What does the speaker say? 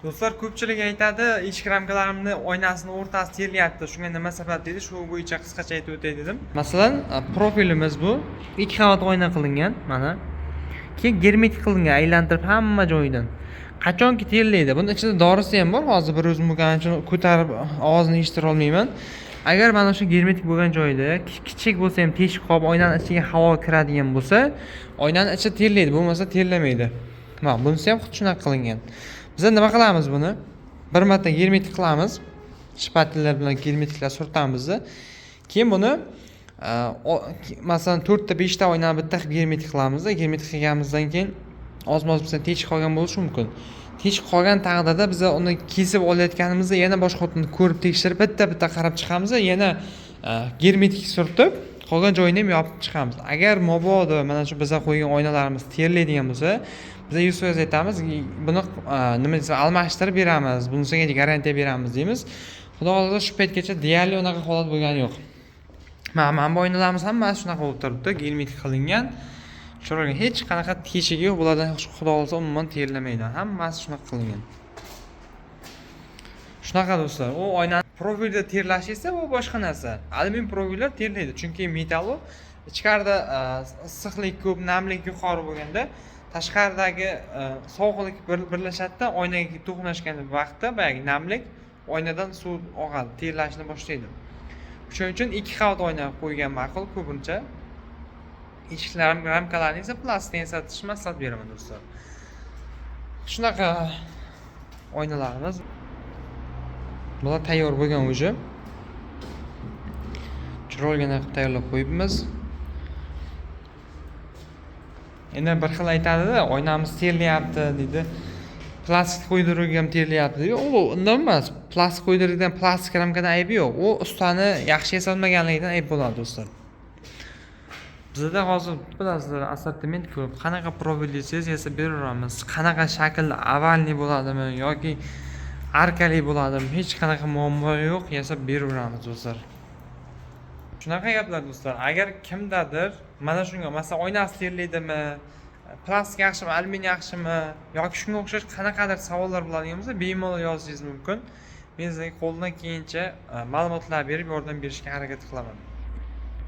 Do'stlar, ko'pchilik aytadi, eshik ramkalarimni oynasini o'rtasi terlayapti, shunga nima sabab deydi. Shu bo'yicha qisqacha aytib o'tay dedim. Masalan, profilimiz bu ikki qavat oyna qilingan, mana. Keyin germetik qilingan, aylantirib hamma joyidan. Qachonki terlaydi, buni ichida dorisi ham bor. Hozir bir o'zim bo'lgani uchun ko'tarib ovozini eshittira olmayman. Agar mana shu germetik bo'lgan joyida kichik bo'lsa ham teshik qolib, oynani ichiga havo kiradigan bo'lsa, oynani ichi terlaydi, bo'lmasa terlamaydi. Mana bunisi ham xuddi shunaqa qilingan. Biz nima qilamiz buni? Bir marta germetik qilamiz. Shpatellar bilan germetiklar surtamiz. Keyin buni masalan 4 ta 5 ta oynani bitta qilib germetik qilamiz. Germetik qilganimizdan keyin ozmoz bizdan teshik qolgan bo'lishi mumkin. Teshik qolgan taqdirda biz uni kesib olayotganimizda yana boshqa o'rtini ko'rib tekshirib bitta-bitta qarab chiqamiz, yana germetik surtib qolgan joyini ham yopib chiqamiz. Agar mabodo mana shu biza qo'ygan oynalarimiz terlaydigan bo'lsa, biz 100% aytamiz, buni nima desa almashtirib beramiz, bunisiga garantiya beramiz deymiz. Xudo xohlasa shu paytgacha deyarli unaqa holat bo'lgani yo'q. Mana bu oynalarimiz hammasi shunaqa bo'lib turibdi, germetik qilingan. Chiroyli, hech qanaqa teshigi yo'q, bulardan xudo xohlasa umuman terlamaydi. Hammasi shunaqa qilingan. Shunaqa do'stlar, u oynani profilda terlash esa bu boshqa narsa. Alyumin profillar terlaydi, chunki metall u ichkarida issiqlik ko'p, namlik yuqori bo'lganda tashqaridagi sovuqlik birlashadida oynaga kelib to'qnashgan vaqtda boyagi namlik oynadan suv og'adi, terlashni boshlaydi. Shuning uchun ikki qavat oyna qo'ygan ma'qul ko'pincha. Eshiklar ramkalarni esa plastikdan yasatishni maslahat beraman do'stlar. Shunaqa oynalarimiz. Bular tayyor bo'lgan уже. Chiroyligini qilib tayyorlab qo'yibmiz. Endi bir xil aytadida, oynamiz terlayapti deydi. Plastik qo'ydiruvga ham terlayapti deydi. U undan emas. Plastik qo'ydirilgan plastik ramkadan aybi yo'q. U ustani yaxshi yasalmaganligidan ayb bo'ladi do'stlar. Bizda hozir bilasizlar, assortiment ko'p. Qanaqa profil desangiz yasab beraveramiz. Qanaqa shaklda овальный bo'ladimi yoki arkali bo'ladimi, hech qanaqa muammo yo'q, yasab beraveramiz do'stlar. Shunaqa gaplar do'stlar. Agar kimdadir mana shunga, masalan, oynasi terlaydimi, plastik yaxshimi, alyumin yaxshimi yoki shunga o'xshash qanaqadir savollar bo'ladigan bo'lsa, bemalol yozishingiz mumkin. Men sizlarga qo'ldan kelgancha ma'lumotlar berib, yordam berishga harakat qilaman.